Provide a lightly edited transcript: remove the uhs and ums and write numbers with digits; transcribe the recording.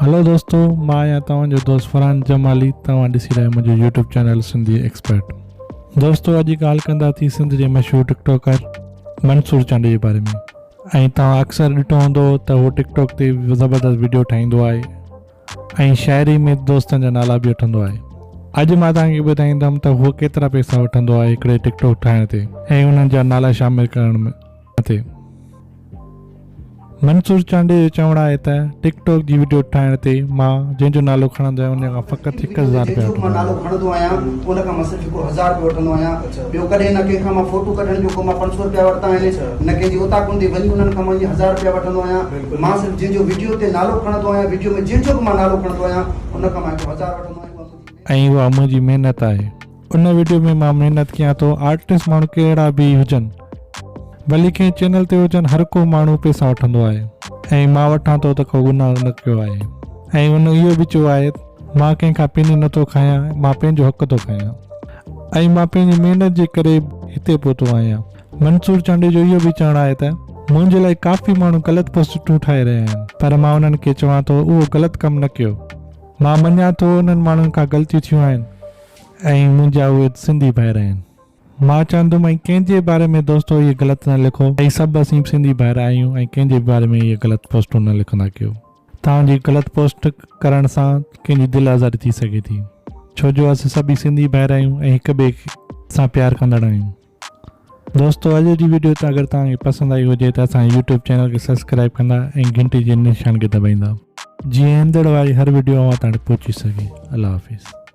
هلو دوستو مان آهيان توهان جو دوست فرحان جمالي توهان ڏسي رهيا منهنجو يوٽيوب چينل سنڌي ايڪسپرٽ. دوستو اڄ ڳالهه ڪنداسين سنڌ جي مشهور ٽڪ ٽاڪر منصور چانڊيي جي باري ۾ ۽ توهان اڪثر ڏٺو هوندو ته هو ٽڪ ٽاڪ تي زبردست وڊيو ٺاهيندو آهي ۽ شاعري ۾ دوستن جا نالا به وٺندو آهي اڄ مان توهان کي ٻڌائيندم ته هو ڪيترا پئسا وٺندو آهي هڪڙي ٽڪ ٽاڪ ٺاهڻ تي ۽ انهن جا نالا شامل ڪرڻ تي. منصور چانڊيي جو چوڻ آهي ته ٽڪ ٽاڪ جي وڊيو ٺاهڻ تي مان جنهن جو نالو کڻندو آهيان ان کان فقط هڪ هزار رپيا وٺندو آهيان. نالو کڻندو آهيان ان کان مان صرف هڪڙو هزار رپيو وٺندو آهيان ٻيو ڪڏهن نه ڪنهن کان مان فوٽو ڪڍڻ جو ڪو مان 500 رپيا ورتا آهن نه ڪنهن جي اوطاقن تي وڃي انهن کان مان ائين هزار رپيا وٺندو آهيان مان صرف جنهن جو وڊيو تي نالو کڻندو آهيان وڊيو ۾ جنهن جو به مان نالو کڻندو آهيان ان کان مان هڪڙو هزار وٺندو آهيان اها منهنجي ۽ اها منهنجي محنت آهي. ان وڊيو ۾ مان محنت ڪيان ٿو آرٽسٽ ماڻهو ڪهڙا به هجن ڀلي ڪنهن چينل تي هجن هر ڪو ماڻهو پيسا وٺندو آهي ۽ مان وٺان ٿو ته ڪو گناهه نه ڪيو آهي ۽ هن اهو به چيو آهي مان ڪنهن کان پيني نه ٿو کايان مان پنهنجو حق ٿو کايان ۽ مان پنهنجي محنت جي ڪري هتي پهتو آهيان منصور چانڊيو جو اهو به چوڻ آهي ته منهنجي لاء ڪافي ماڻهو غلط پوسٽون ٺاهي رهيا آهن پر مان انهن کي چوان ٿو اهو غلط ڪم نه ڪيو مان مڃان ٿو انهن ماڻهن کان غلطيون ٿيون آهن ۽ منهنجا اهي سنڌي ڀائر آهن. مان چوندم ۽ ڪنهن جي باري ۾ دوستو اهي غلط نه لکو ۽ سڀ اسين سنڌي ڀائر آهيون ۽ ڪنهن جي به باري ۾ اهي غلط پوسٽون نه لکندا ڪيو. توهان جي غلط پوسٽ ڪرڻ سان ڪنهن جي دل آزاري ٿي سگهي ٿي. ڇو جو اسين سڀئي سنڌي ڀائر آهيون ۽ هڪ ٻئي سان پيار ڪندڙ آهيون. دوستو اڄ جي وڊيو ته اگر توهان کي پسند آئي هجي ته اسان جي يوٽيوب چينل کي سبسڪرائب ڪندا ۽ گهنٽي جي نشان کي دٻائيندا جيئن ايندڙ واري هر وڊيو اوهان تائين پهچي سگهي. الله حافظ.